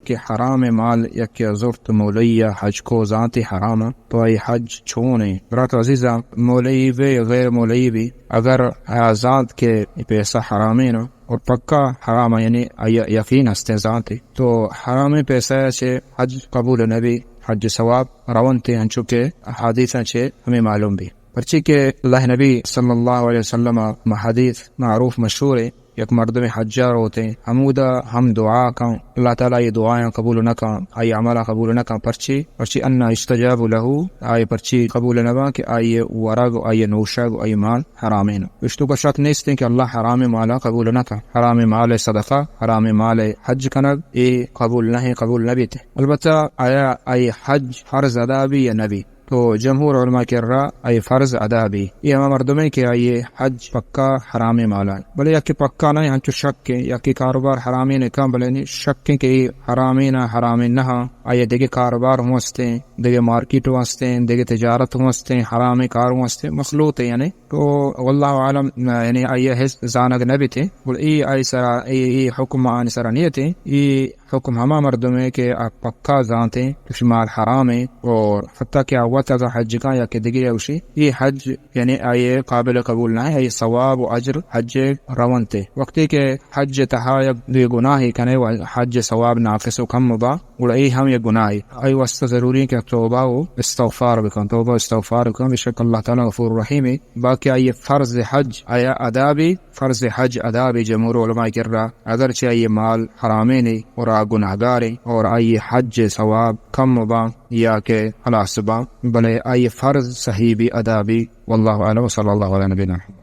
کہ حرام مال یکے زرت مولئی ءَ حج کو زانتی حرام، تو آئی حج چون ایں؟ برات عزیزاں، مولئی بی غیر مولئی بی، اگر آ زانت کہ پیسہ حرامین اور پکا حرام، یعنی آئی یقین ہستیں زانتی، تو حرامیں پیسہ چے حج قبول نبی، حج ثواب رونتے، انچو کہ حدیثاں چے ہمیں معلوم بی۔ پرچی کہ اللہ نبی صلی اللہ علیہ وسلم ءِ حدیث معروف مشہور ہے، یک مردم حجا روتے، ہمودا ہم دعا کن، اللہ تعالیٰ یہ دعایاں قبول نہ کن، آئی عملہ قبول نہ کن۔ پرچی؟ پرچی انا یستجاب لہ، آئی پرچی قبول نہ باں کہ آئی ورگ و آئی نوشگ و آئی مال حرامین۔ اشتو کا شک نیستیں کہ اللہ حرام مالا قبول نہ کن، حرام مال صدقہ، حرام مال حج کنگ، اے قبول نہ، قبول نہ بیتے۔ البتہ آیا آئی حج فرض ادا بی یا نہ بی؟ تو جمہور علماء کرا آئی فرض ادا بی۔ یہ ہما مردمیں کہ آئی حج پکا حرام مالان۔ بلے یا کہ پکا نہ، ہنچو شک ہے، یا کہ کاروبار حرامین کن، بلے نی شک ہے کہ یہ حرامین، حرامین نہ، آئی دگہ کاروبار ہوں ہستیں، دگہ مارکیٹ ہوں ہستیں، دگہ تجارت ہوں ہستیں، حرام کار ہوں ہستیں، مخلوط ہے یعنی۔ تو واللہ عالم، یعنی آئی حس زانگ نہ بیتے، بلے ای آئی سرا، ای، ای حکم آنی سرا نیتے، ای حکم ہما مردمے کہ آ پکا زانتے کہ مال حرام ہے، اور حتیٰ کہ آ وت اگاں حج کاں یا کہ دگرے اوشی، یہ حج یعنی آئی قابل قبول نہ ہے، آئی ثواب و اجر حج رونتے۔ وقتی کہ حج تہا یک بے گناہی کنے و حج ثواب ناقص و کم با، گڑا ای ہم یک گناہی۔ آئی واسطہ ضروری ہے کہ توبہ و استغفار بکن، توبہ و استغفار بکن، بے شک اللہ تعالیٰ غفور رحیم ہے۔ باقی آئی فرض حج آیا ادا بی، فرض حج ادا بی جمہور علماء کرا، اگرچہ آئی مال حرامین ہے اور آ گناہگار ہے اور آئی حج ثواب کم با یا کہ خلاص با، بلے آئی فرض صحیح بی، ادا بی۔ واللہ اعلم، صلی اللہ علی نبینا محمد۔